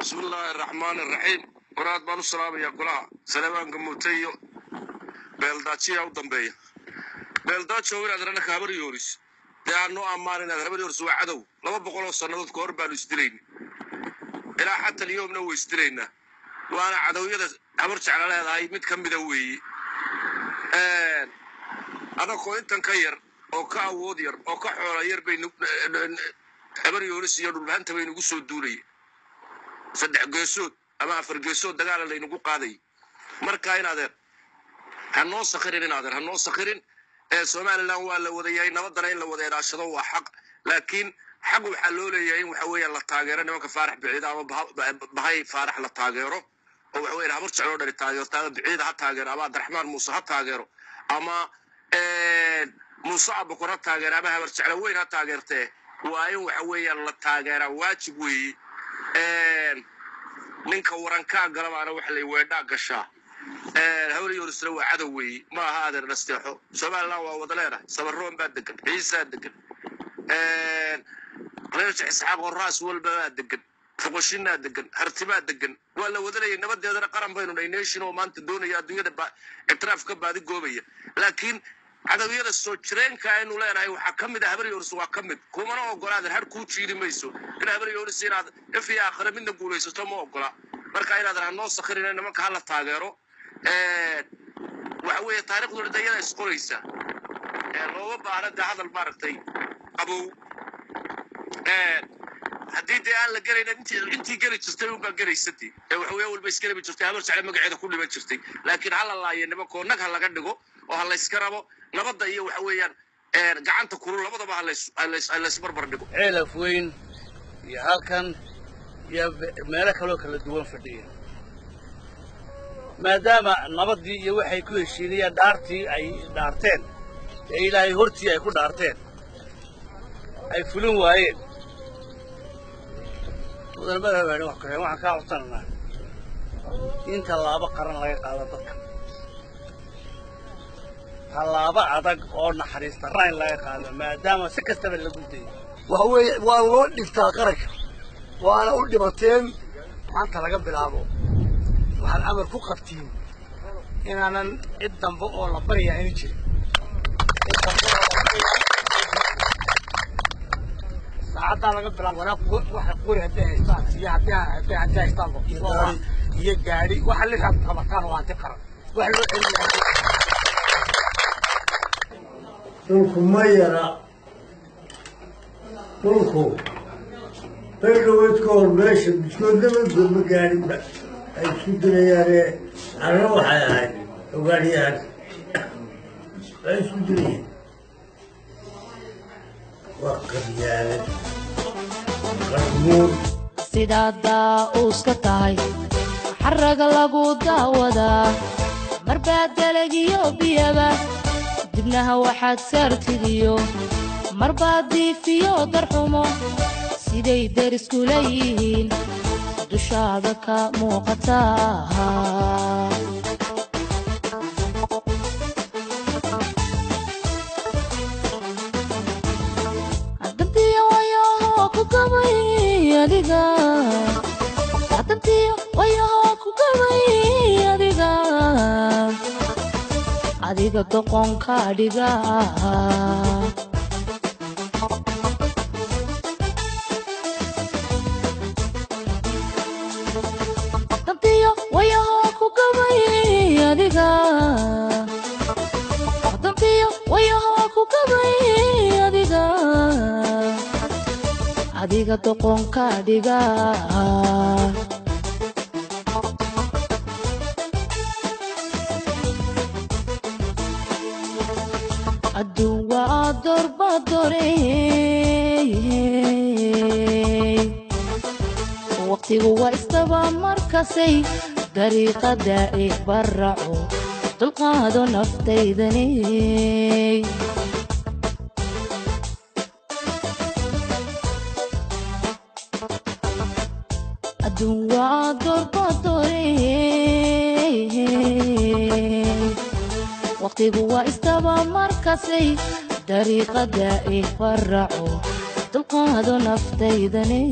Bismi illaahi araxmaan araxiim. Waraad baan u salaamayaa golaha Saleebaanka Muute iyo Beeldaajiya u dambeeya. Beeldaajo, inaad ranaka Habar Yoonis dee aan noo ammaan inaad Habar Yoonis waa cadow. 200 oo sannadood ka hor baanu isdilayna, ilaa xata alyowmna way isdilaynaa, waana cadowyada Habar Jecla leedahay mid ka mida weeye. Adakoo intan ka yar oo ka awood yar oo ka xoola yar bay Habar Yoonis iyo Dhulbahanta bay nagu soo duulaya, saddex geesood ama afar geesood dagaala laynagu qaaday. Marka in adeer ha noo sakhirin, in adeer ha noo sakhirin. Ee Somaliland waa la wadayahay, nabadana in la wada ilaashado waa xaq, laakiin xaq waxaa loo leeyahay in waxa weeyaan la taageero nimanka Faarax Biciida ama Bahay Faarax la taageero, oo waxa weeyaan Habar Jecloo dhani taageerto, ama Biciida ha taageero, ama Abdiraxmaan Muuse ha taageero, ama Muuse Abukor ha taageero, ama Habar Jeclo weyn ha taageertee. Waa in waxa weeyaan la taageeraa, waajib weeye. Ninka warankaa galabaana waxa la weedhaa gashaa. Habar Yoonisna waa cadow weeye, ma aha adeer nasteexo. Somaliland waa wada leedahay, Sabaroon baa degan, Ciisaa degan, reer Isxaaq oo raas walba baa degan, Foqoshinaa degan, Hartibaa degan, waa la wada leeyahay. Nabadeedana qaran baynu nahay, nation oo maanta doonaya adduunyada ictiraaf ka baadi goobaya, laakiin cadawiyada soo jireenka aynu leenahay waxaa ka mid ah Habar Yoonis, waa ka mid. Kumana ogola adeer, har kuu jiidi mayso in Habar Yoonis inaad if iyo aakhire midna guulaysato ma ogola. Marka inaadan hanoo sakhirin, nimanka hala taageero. Waxa weeye taariikhduna dayada isqoraysa, looma baahna dee hadal maaragtay qabow. Haddii dee aan la gelayna, intii geli jirtay unbaa gelaysadii ee waxa weeye walba isgelibi jirtay, Habar Jecle magaceeda ku dhiman jirtay, laakiin ha la laayo nimankoo nag ha laga dhigo oo ha layska rabo nabadda iyo waxa weeyaan gacanta kulul labadaba ha laysbarbar dhigo. Ceelaf Weyn iyo halkan iyo meelo kaloo kala duwan fadhiya, maadaama nabaddii iyo waxay ku heshiinayaan dhaartii ay dhaarteen ee Ilaahay hortii ay ku dhaarteen ay fulin waayeen, mudan madaxweyne wax ku waxaan kaa codsanaynaa in tallaabo qaran laga qaado dadka, tallaabo adag oo naxariis darra in laga qaado, maadaama si kastaba lagu dayay. Waxa weeye waa loo dhigtaa qaranka, waana u dhibateen. Maanta laga bilaabo waxaad amar ku qabtiin inaanan cid dambe oo la baryaa ayna jirin. Cid dambe oo la baryaa saacaddaa laga bilaabo waraaq waxa qori hadday haystaan iyo haddii haystaan iyo gaadhi waxa lixaad qabataan waa hanti qaran, wax loo celinaya. Dhulku ma yara, dhulku baydhaweyd ka hor meesha midkoodna ma gaadhinba ay isku dilayaane. Carro waxay ahayd ogaadhiyahan ay isku dilayeen waa qabyaalad qarmuun. Sidaad daa'uuska tahay xaraga lagu daawadaa, marbaa dalagiyo biyaba dibnaha waxaad saartidiyo, marbaa diifiyo darxumo siday deriskula yihiin dushaada ka muuqataa. Dantiyo wayaho ku gabay adiga, dantiyo wayaho ku gabay adiga, adiga doqonka dhiga. Dantiyo wayaho ku gabay adiga, dantiyo wayaho ku gabay adiga, adiga doqonka dhiga. Adduun waa dorbadore, waqtigu waa istaba markasay dariiqada i baraco, dulqaado naftaydani. Adduun waa dorbadore, waqtigu waa istaba markasay dariiqada i faraco, dulqaado naftaydani.